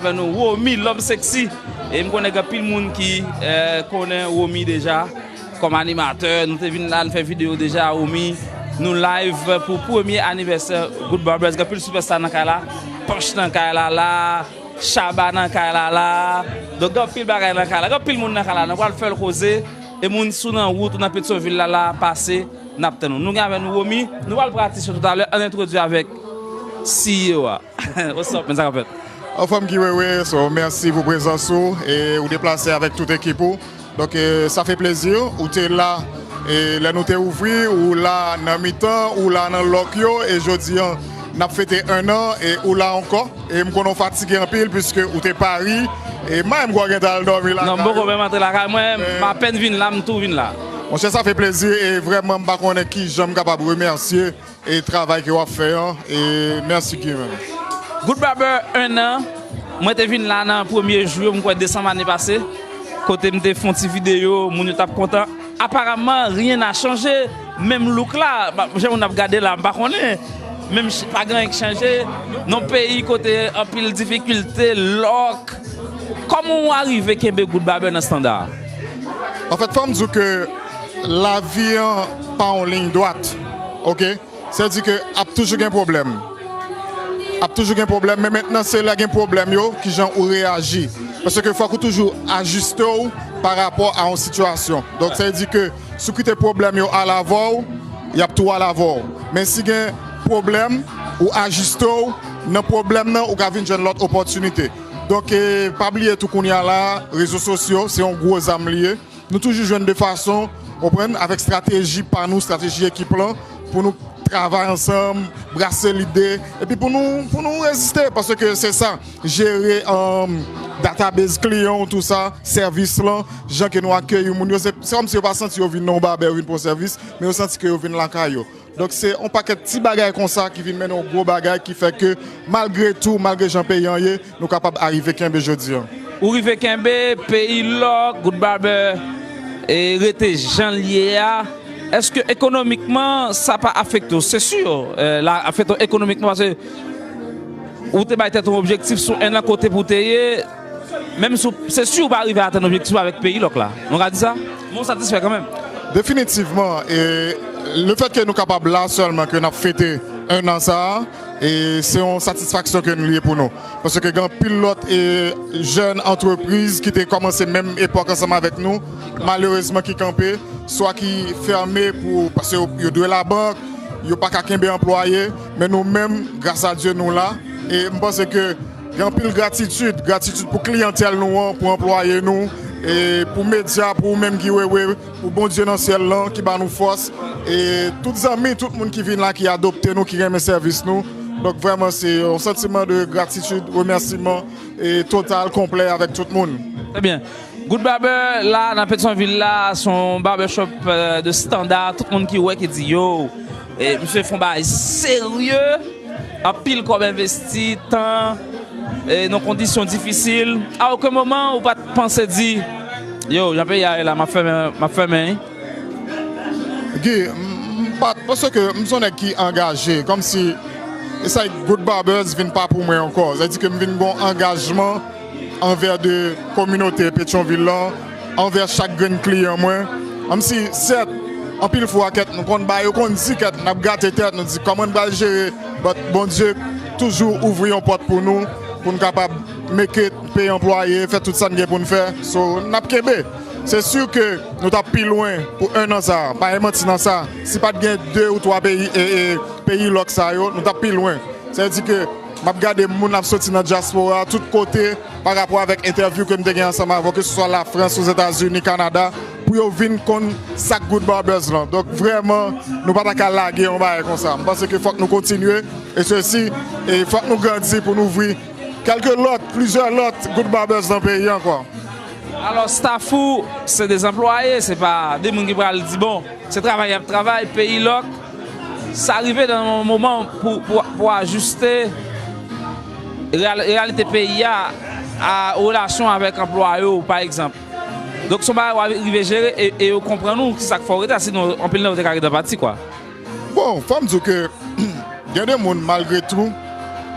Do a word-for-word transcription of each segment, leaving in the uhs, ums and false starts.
Avèk nou, Romy, lòm seksi. E m konnen gen anpil moun ki eh, konnen Romy deja kòm animatè. Nou te vin la, nou fè videyo deja, Romy. Nou live pou premye anivèsè Good Barbers. Gen anpil sipèsta nan kay la. Panch nan kay la la. Chaba nan kay la la. Donk, gen anpil bagay nan kay la. Gen anpil moun nan kay la. Nou pral fè l koze. E moun sou nan wout ou nan Petyonvil la la, pase, n ap tann ou. Nou gen avèk nou Romy. Nou pral pran atis yo toutalè. Ann entwodui avèk C E O a. What's up, man? Sa k ap fèt? Anfòm Guy Wewe, so mèsi pou prezans ou e ou deplase avèk tout ekip ou. Donk, eh, sa fè plezi, ou te la, e lè nou te ouvri, ou la nan mitan, ou la nan lòk yo, e jodi an, n ap fete en an, e ou la ankò. E m konnen w fatige anpil, piske ou te Paris, e m pa menm kwè w gentan al dòmi lakay ou. Non, m poko menm antre lakay mwen, m apèn vin la, m tou vin la. Monchè, sa fè plezi, e vrèman, m pa konnen kijan m kapab remèsye e travay ke w ap fè an, e mèsi Guy menm. Good Barber, en an, mwen te vin la nan premye jou yo, m kwè desanm ane pase, kote m te fè yon ti videyo, moun yo t ap kontan. Aparaman, rien n'a changé, menm look la, ba- jan moun ap gade la, m pa konnen, menm ch- pa gen anyen k chanje, nan peyi kote anpil difikilte, lòk, kòman w arive kenbe Good Barber nan estanda? Anfèt, fò m di w ke lavi an pa yon liy dwat, oke? Sa vle di ke ap toujou gen pwoblèm. Ap toujou gen pwoblèm, men mentnan se lè gen pwoblèm yo, kijan ou reyaji. Paske fòk ou toujou ajiste w pa rapò a yon sitiyasyon. Donk, sa vle di ke si w kite pwoblèm yo al avè w, y ap tou al avè w. Men si gen pwoblèm, ou ajiste w nan pwoblèm nan, ou ka vin jwenn lòt opòtinite. Donk, e, pa bliye tou kounye a la, rezo sosyo, se yon gwo zam li ye. Nou toujou jwenn de fason, konprann, avèk estrateji pa nou, estrateji ekip lan, pou nou travay ansanm, brase lide, epi pou nou, pou nou reziste, paske se sa, jere um, database kliyan, tou sa, sèvis lan, jan ke nou akeyi moun yo, se se kòmsi yo pa santi yo vin nan yon babè, yo vin pran sèvis, men yo santi ke yo vin lakay yo. Donk, se yon pakèt ti bagay konsa ki vin mennen yon gwo bagay ki fè ke, malgre tou, malgre jan peyi an ye, nou kapab arive kenbe jodi an. Ou rive kenbe, peyi lòk, Good Barber, e rete jan l ye a. Èske ekonomikman, sa pa afekte w? Se si, eh, la afekte w ekonomikman, paske ou te bay tèt ou objektif sou en an kote pou w te ye, menm si w- se si w pa rive atenn objektif ou avèk peyi lòk la. Nou ka di sa? Men w satisfè kanmenm. Definitivman, e lefètke nou kapab la sèlman, ke n ap fete en an sa a, e se yon satisfaksyon ke nou li ye pou nou. Paske gen anpil lòt e jèn antrepriz ki te kòmanse menm epòk ansanm avèk nou, malerezman ki kanpe, swa ki fèmen pou, paske yo, yo dwe labank, yo pa ka kenbe anplwaye, men nou menm, gras a Dye, nou la. E m panse ke gen anpil gratitid, gratitid pou kliyantèl nou an, pou anplwaye nou, e pou medya, pou ou menm Guy Wewe, pou Bondye nan syèl lan ki ba nou fòs, e tout zanmi, tout moun ki vin la, ki adopte nou, ki renmen sèvis nou. Donk vrèman se yon santiman de gratitid, remèsiman e total, konplè avèk tout moun. Trè byen. Good Barber la nan Petyonvil la, se yon barbershop eh, de standard, tout moun ki wè ki di yo, eh, misye fè yon bagay serye, anpil kòb envesti, tan, eh, nan kondisyon difisil. A okenn moman ou pa t panse di, yo, jan peyi a ye la, m ap fèmen, m ap fèmen wi. Guy, m, m pa t, paske m se yon nèg ki angaje, kòmsi e sa Good Barbers vin pa pou mwen ankò. Sa vle di ke m vin gen yon angajman anvè de kominote Petyonvil lan, anvè chak grenn kliyan mwen. Menm si, sèt, anpil fwa, kèt, nou konn ba yo konn di, kèt, n ap gate tèt, nou di kòman n pral jere, but Bondye toujou ouvri yon pòt pou nou, pou n kapab make it, peye anplwaye, fè tout sa n gen pou n fè. So, n ap kenbe. Se si ke nou t ap pi lwen pou en an sa a. Pa gen manti nan sa. Si pa t gen de ou twa peyi, e, e, peyi lòk sa yo, nou t ap pi lwen. Sa vle di ke m ap gade moun ap soti nan dyaspora, tout kote, pa rapò avèk entèvyou ke m te gen ansanm avè w, keseswa Lafrans, Ozetazini, Kanada, pou yo vin konn sa k Good Barbers lan. Donk, vrèman, nou pa ta ka lage yon bagay konsa. M panse ke fòk nou kontinye, e sesi, e fòk nou grandi pou n ouvri kèlke lòt, plizyè lòt Good Barbers nan peyi an, kwa. Alò, staff ou, se de anplwaye, se pa de moun ki pral di, bon, se travay y ap travay, peyi lòk. Sa rive nan yon moman pou, pou, pou ajiste real- reyalite peyi a a relasyon avèk anplwaye w, pa egzanp. Donk, se yon bagay w a rive jere e, e yo konprann ou, ki sa k fè w rete, sinon, anpil nan yo te ka gentan pati, kwa. Bon, fò m di w ke gen de moun, malgre tou,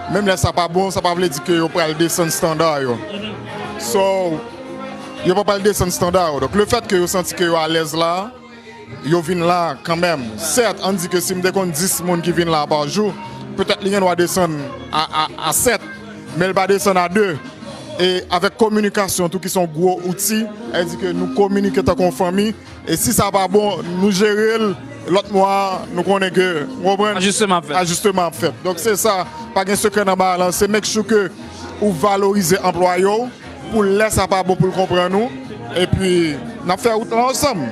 Menm lè sa pa bon, sa pa vle di ke yo pral desann estanda yo. So, yo pa pral desann estanda yo. Donk, lefètke yo santi ke yo alèz la, yo vin la kanmenm. Sèt, ann di ke si m te konn dis moun ki vin la pa jou, petèt li gen dwa desann a, a, a sèt, men l pa desann a de. E avèk kominikasyon tou, ki se yon gwo outi, sa vle di ke nou kominike tankou yon fanmi. E si sa pa bon, nou jere l, lòt mwa, nou konnen ke, w konprann? Ajisteman ap fèt. Ajisteman ap fèt. Donk, se sa, pa gen sekrè nan bagay lan, se make sure ke ou valorize anplwaye w, pou lè sa pa bon pou l konprann ou, epi n ap fè wout lan ansanm.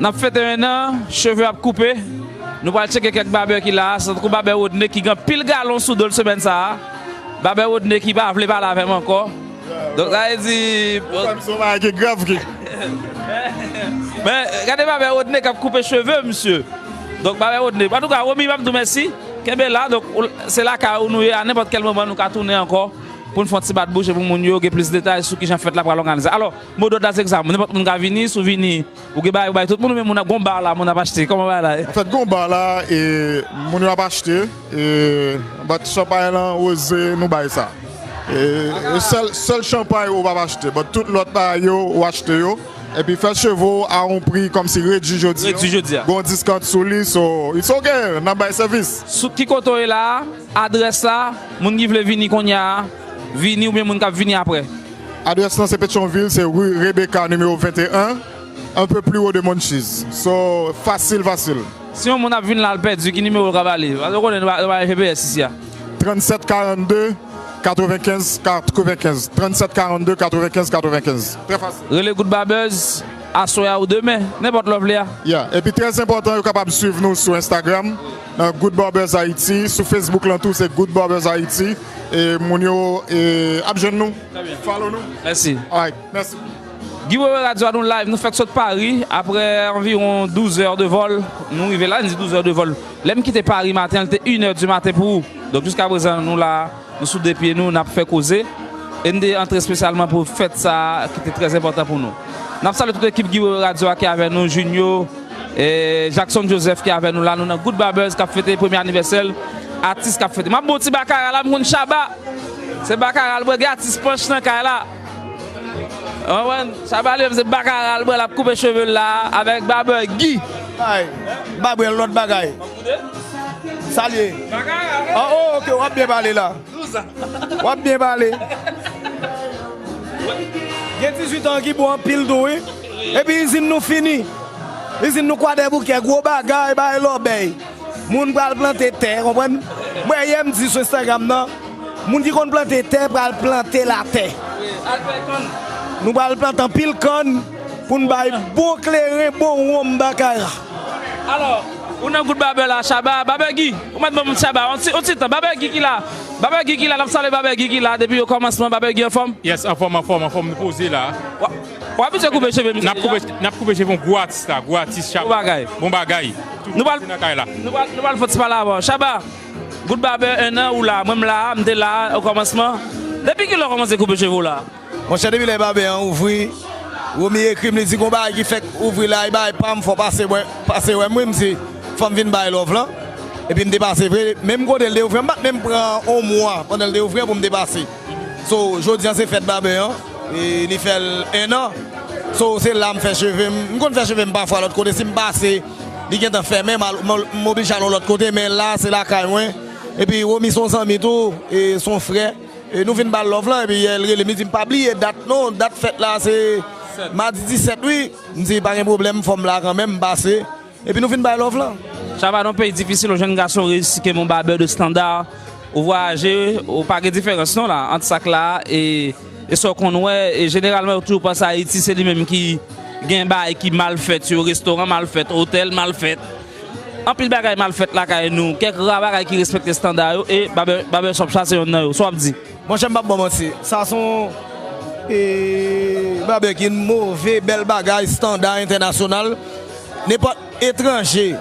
N ap fete en an, cheve ap koupe. Nou pral tcheke kèk babè ki la a, se tankou babè Rodney ki gen anpil galon sou do l semèn sa a. Babè Rodney ki pa vle pale avè m ankò. Donk, sa vle di, Sa se yon bagay ki grav ki. Men, gade babè Rodney k ap koupe cheve, misye. Donk, babè Rodney. Antouka, Romy, m ap di w mèsi. Kenbe la. Donk, ou, se lakay ou nou ye a. Nenpòt kèl moman, nou ka tounen ankò pou n fè yon ti bat bouch epi moun yo gen plis detay sou kijan fèt la pral òganize. Alò, mo dòd la se sa. Nenpòt moun ka vini, si w vini, ou gen bagay pou bay tout moun, oubyen moun ap gon ba la, moun ap achte. Kòman bagay la ye? Anfèt, gon ba la, e moun yo ap achte, e, but chanpay lan, woze, nou bay sa. E, e sèl, sèl chanpay ou p ap achte, but tout lòt bagay yo, ou achte yo. Epi fè cheve w a yon pri kòmsi redui jodi a. Redui jodi a. Gon discount sou li, so, it's okay, n ap bay sèvis. Sou ki kote w ye la a, adrès la, moun ki vle vini kounye a, vini oubyen moun k ap vini apre. Adrès lan se Petyonvil, se rue Rebecca nimewo venteyen, un peu plus haut de Monchis. So, fasil, fasil. Si yon moun ap vin la, l pèdi, ki nimewo l ka ba li? Paske w konnen nou pa, nou pa gen G P S isi a. Trannsèt karannde katrevenkenz katrevenkenz. Trannsèt karannde katrevenkenz katrevenkenz. Trè fasil. Rele Good Barbers aswè a ou demen, nenpòt lè w vle a. Yeah. Epi trè enpòtan, yo kapab swiv nou sou Instagram, nan Good Barbers Haiti, sou Facebook lan tou, se Good Barbers Haiti. E moun yo, e, ap jwenn nou. Trè byen. Follow nou. Mèsi. Alright, mèsi. Guy Wewe Radio a nou live, nou fèk sot Pari, aprè anviwon douz è de vòl, nou rive la, n di douz è de vòl. Lè m kite Pari maten an, li te inè di maten pou ou. Donk, jiska prezan, nou la, nou sou de pye nou, n ap fè koze. E n te antre espesyalman pou fèt sa a, ki te trè enpòtan pou nou. N ap salye tout ekip Guy Wewe Radio a ki avè nou, Junio, e Jackson Joseph ki avè nou la, nou nan Good Barbers k ap fete premye anivèsè l, atis k ap fete. M ap bon ti bakara la, m konn Shabba. Se bakara l bwè, gen atis panch nan kay la. Ou konprann? Shabba li menm se bakara l bwè, l ap koupe cheve l la avèk babè Guy. Ay, m pa bwè lòt bagay. Salye. Bakara. Ah, oh, ok, w ap byen pale la. W ap byen pale. Gen dizuit an ki bon anpil tou, wi. Epi izin nou fini. Izin nou Kwadèboukè, gwo bagay, bay lòbèy. Moun pral plante tè, konprann? M wè yè m di sou Instagram nan, moun ki konn plante tè pral plante latè. Nou pral plante anpil kann pou n bay bon kleren, bon wonm bakara. Alò, ou nan Good Barbers la, Shabba, Babè Guy, ou mèt ban m Shabba, on ti, on ti tan, Babè Guy ki la, Babè Guy ki la, n ap salye Babè Guy ki la, depi okòmansman, Babè Guy anfòm? Yes, anfòm, anfòm, anfòm, nou poze la. W ap, w abitye koupe cheve misye deja? N ap koupe, n ap koupe cheve yon gwo atis la, gwo atis Shabba. Bon bagay. Bon bagay. Nou pral, nan kay la. Nou pral, nou pral fè ti pale avan. Shabba, Good Barbers, en an ou la, mwen m la, m te la okòmansman. Depi kilè w kòmanse koupe cheve w la? Monchè, depi lè babè an ouvri, Romy ekri m, li di gon bagay ki fèk ouvri la, e bagay pa m, fò pase mwen, pase wè m, wi, m di, fò m vin bay love lan. Epi m te pase vre, menm kote l te ouvri an, m pa t menm pran yon mwa pandan l te ouvri an pou m te pase. So, jodi an se fèt babè an, e li fè l en an. So, se la m fè cheve m, m konn fè cheve m pafwa lòt kote, si m pase, li gentan fèmen, m al, m, m oblije al yon lòt kote, men la, se lakay mwen. Epi Romy se yon zanmi tou, e se yon frè. E nou vin ba l love lan, epi yè l rele m, li di m pa bliye dat non, dat fèt la se madi disèt wi. M di pa gen pwoblèm, fò m la kanmenm, m pase. Epi nou vin bay love lan. Shabba, nan yon peyi difisil, yon jèn gason reyisi kenbe yon babè de standard, ou vwayaje, ou pa gen diferans non la, ant sa k la e, e sa w konn wè, e jeneralman yo toujou panse Ayiti se li menm ki gen bagay ki mal fèt yo, restoran mal fèt, otèl mal fèt. Anpil bagay mal fèt lakay nou, kèk ra bagay ki respekte estanda yo, e babè, babè shop sa se yonn nan yo. Sa w ap di? Monchè, m p ap ba w manti. Sa se yon, e, babè ki move, bèl bagay, estanda entènasyonal. Nenpòt etranje,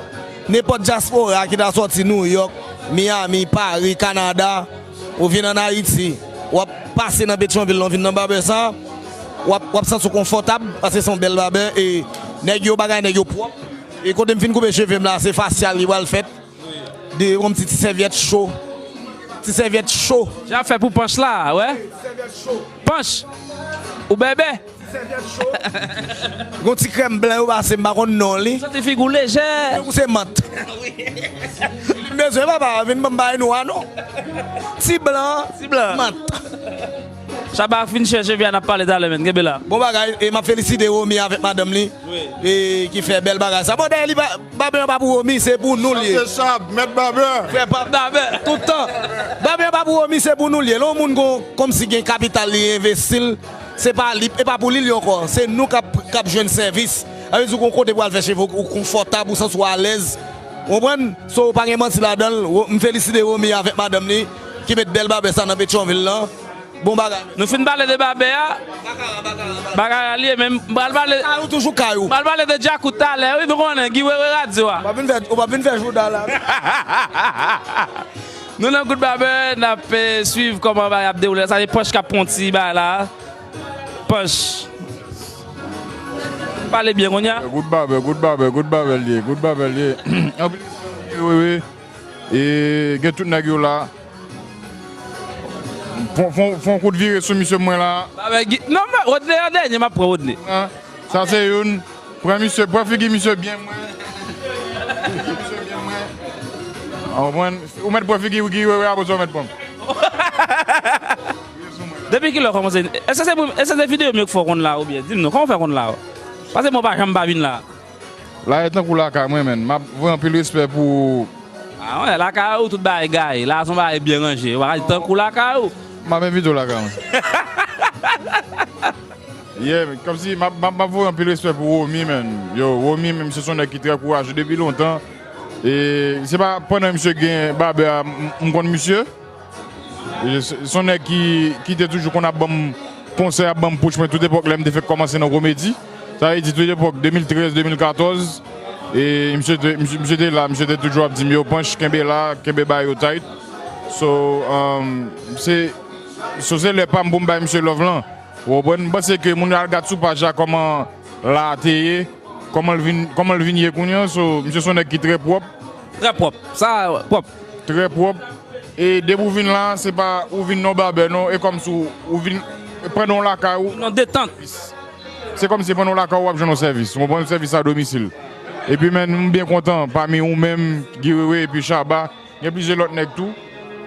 nenpòt dyaspora ki ta sòti Nouyòk, Miami, Pari, Kanada, ou vin ann Ayiti, w ap pase nan Petyonvil la, w vin nan babè sa, w ap, w ap santi w konfòtab, paske se yon bèl babè, e nèg yo, bagay nèg yo pwòp. E kote m fin koupe cheve m la, se fasyal li pral fèt. De yon ti, ti sèvyèt cho. Ti sèvyèt cho. Jan ap fè pou panch la, wè. Panch. Ou bèbè. Gon ti krèm blan yo pase, m pa konn non li. Santi figi w lejè. Ou se mant. M bezwen papa, vin ban m bay nou a non. Ti blan, ti blan. Mant. Shabba fin chèche vye n ap pale talè, men kenbe la. Bon bagay, e m ap felisite Romy avèk madanm li. Wi. E ki fè bèl bagay sa. Bon, dèyè li pa, Babè an pa pou Romy, se pou nou li ye. Sa se Shab, mèt Babè. Frè pa Babè, tout tan. Babè an pa pou Romy, se pou nou li ye. Lè yon moun gon, kòmsi gen kapital li envesti l, se pa li, e pa pou li li ankò. Se nou k ap, k ap jwenn sèvis. Sa vle di ou gon kote pou al fè cheve w, ou konfòtab, ou santi w alèz. Ou konprann? So, pa gen manti ladan l. Ro-, m felisite Romy avèk madanm li, ki met bèl babè sa nan Petyonvil lan. Bon bagay. Nou fin pale de babè a. Bagay a li ye, men m pral pale. Kay ou toujou kay ou. M pral pale de Djakout talè, wi, nou konnen, Guy Wewe radyo a. Ou pa vin fè, ou pa vin fè jouda la. Nou nan Gout Babè, n ap, eh, swiv kòman bagay ap dewoule. Sa se Panch k ap pran ti bagay la. Panch. Pale byen kounye a. Gout Babè, Gout Babè, Gout Babè l ye, Gout Babè l ye. Anpil, wi, wi. E gen tout nèg yo la. Fon, fon, fon kout vire sou misye mwen la. Babè Guy, non, men Rodney an dènye, m ap pran Rodney. An, sa se youn. Pran misye, pran figi misye byen mwen. Misye byen mwen. Ou konprann? Ou mèt pran figi Guy Wewe apre sa ou mèt pran m. Depi kilè w kòmanse? Èske se, èske se videyo m yo k fè w konn la oubyen? Di m non, kòman w fè konn la? Paske mwen pa janm pa vin la. La e tankou lakay mwen, menn. M ap voye anpil respè pou ou. Ah, wè, lakay ou tout bagay gaye. La se yon bagay byen ranje. Ou pa ka di tankou lakay ou. M ap envite w lakay mwen. Yeah, kòmsi m ap, m ap, m ap voye anpil respè pou Romy, menn. Yo, Romy, menn, se yon nèg ki trè kouraje depi lontan. E se pa pandan misye gen babè a, m, m konn misye. E se, se yon nèg ki, ki te toujou konn ap ban m konsèy, ap ban m push mwen tout epòk lè m te fèk kòmanse nan komedi. Sa vle di tout epòk de mil trèz, de mil katòz. E misye te, misye, misye te la, misye te toujou ap di m, "Yo, Panch, kenbe la, kenbe bagay yo tight." So, um, se, so se lè pa m pou m bay misye love lan. Ou konprann? M panse ke moun yo al gad sou paj la kòman la te ye, kòman l vin, kòman l vin ye kounye a. So, misye se yon nèg ki trè pwòp. Trè pwòp. Sa, pwòp. Trè pwòp. E depi w vin la, se pa ou vin nan babè non, e kòmsi w, ou vin pandan w lakay ou. Nan detant. Se kòmsi pandan w lakay ou w ap jwenn yon sèvis. Ou konprann? Sèvis a domisil. Epi menn, m byen kontan pami ou menm, Guy Wewe epi Shabba. Gen plizyè lòt nèg tou,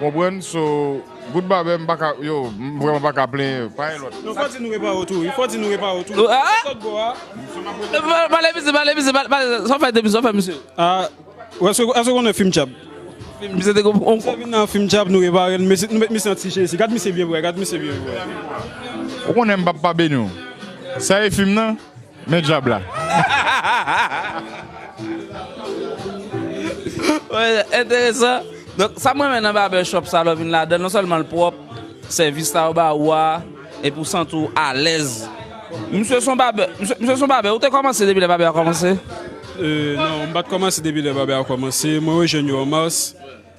konprann? So, Gout Babè, m pa ka, yo, m vrèman pa ka plenyen, pa gen lòt. Non, fò di nou repare w tou, wi, fò di nou repare w tou. Ah? Sòt bò a. Pale, pale, misye, pale, misye, pale, pale, sa w fè de misye, sa w fè misye. Ah, èske, èske w konnen Fim Djab? Misye te gon. Misye vin nan Fim Djab, nou repare l, misye, nou met misye nan ti Jezi. Gad misye byen vre, gad misye byen vre. Ou konnen m p ap pa beni w. Sa e fim nan? Men djab la. Wè, enteresan. Donk, sa m renmen nan barbershop sa, lè w vin ladan l, non sèlman l pwòp, sèvis la yo ba ou a, epi w santi w alèz. Misye se yon babè, misye, misye se yon babè. Ou te kòmanse depi lè babè a kòmanse? Euh, non, m pa t kòmanse depi lè babè a kòmanse. Mwen rejwenn yo an mas.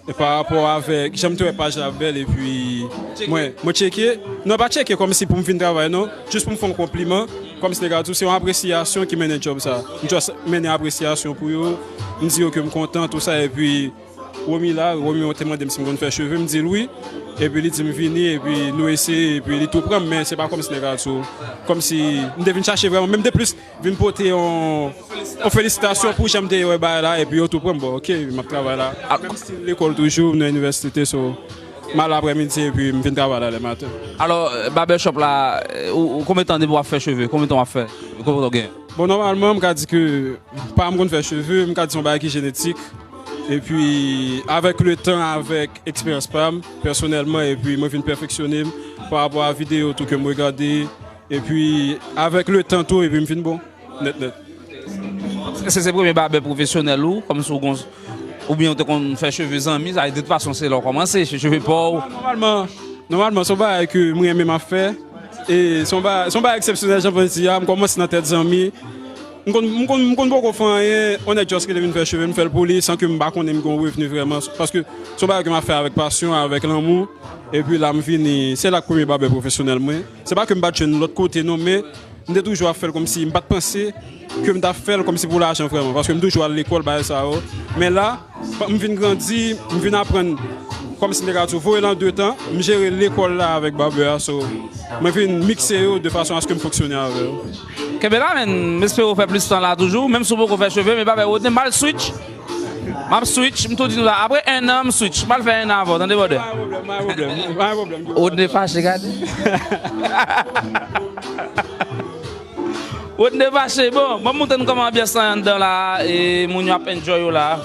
E pa rapò avèk jan m te wè paj la ap bèl, epi mwen, mwen tcheke. Non, pa tcheke kòmsi pou m vin travay, non. Jis pou m fè yon konpliman. Kòmsi nèg la di w, se yon apresyasyon ki mennen djòb sa. M just mennen apresyasyon pou yo. M di yo ke m kontan, tou sa, epi Romy la, Romy te mande m si m konn fè cheve, m di l wi. Epi li di m vini, epi nou eseye, epi li tou pran m, men se pa kòmsi nèg la di w. Kòmsi m te vin chache vrèman, menm de plis, vin pote yon, yon felisitasyon pou jan m te wè bagay la, epi yo tou pran m, bon, ok, m ap travay la. Menm si lekòl toujou, m nan inivèsite, so, m al aprèmidi, epi m vin travay la lè maten. Alò, euh, barbershop la, euh, ou, ou konbyen tan depi w ap fè cheve? Konbyen tan w ap fè? Konbyen tan w genyen? Bon, nòmalman, m ka di ke pa m konn fè cheve, m ka di se yon bagay ki jenetik. Epi, avèk letan, avèk eksperyans pa m, pèsonèlman, epi mwen vin pèfeksyone m pa rapò a videyo tou ke m regade, epi avèk letan tou, epi m vin bon, nèt, nèt. Èske se premye babè pwofesyonèl ou, kòmsi w gon, oubyen w te konn fè cheve zanmi, sa vle di, de tout fason, se lè w kòmanse, se cheve pa w? Nòmalman, nòmalman, se yon bagay ke m renmen m ap fè, e se yon bagay, se yon bagay eksepsyonèl, jan m di a, m kòmanse nan tèt zanmi, M konn, m konn, m konn poko fè anyen, yon nèg just rele vin fè cheve, m fè l pou li, san ke m pa konnen m gen yon revni vrèman, paske se yon bagay ke m ap fè avèk pasyon, avèk lanmou, epi la m vini, se la k premye babè pwofesyonèl mwen. Se pa ke m pa t jwenn lòt kote non, men m te toujou ap fè l kòmsi, m pa t panse ke m t ap fè l kòmsi pou lajan vrèman, paske m toujou al lekòl, bagay sa yo. Men la, m vin grandi, m vin aprann Kòmsi m te ka di w, voye l an de tan, m jere lekòl la avèk babè a, so, mwen vin mikse yo de fason aske m fonksyone avè yo. Kenbe la, men, m espere w fè plis tan la toujou, menm si w poko fè cheve, men babè Rodney, m al switch. M ap switch, m tou di nou la, apre en an, m switch. M al fè en an avè w, tande, brother. Pa gen pwoblèm, pa gen pwoblèm, pa gen pwoblèm. Rodney fache, gade. Rodney fache, bon, ban m montre n kòman anbyans lan anndan la, e moun yo ap enjoy yo la.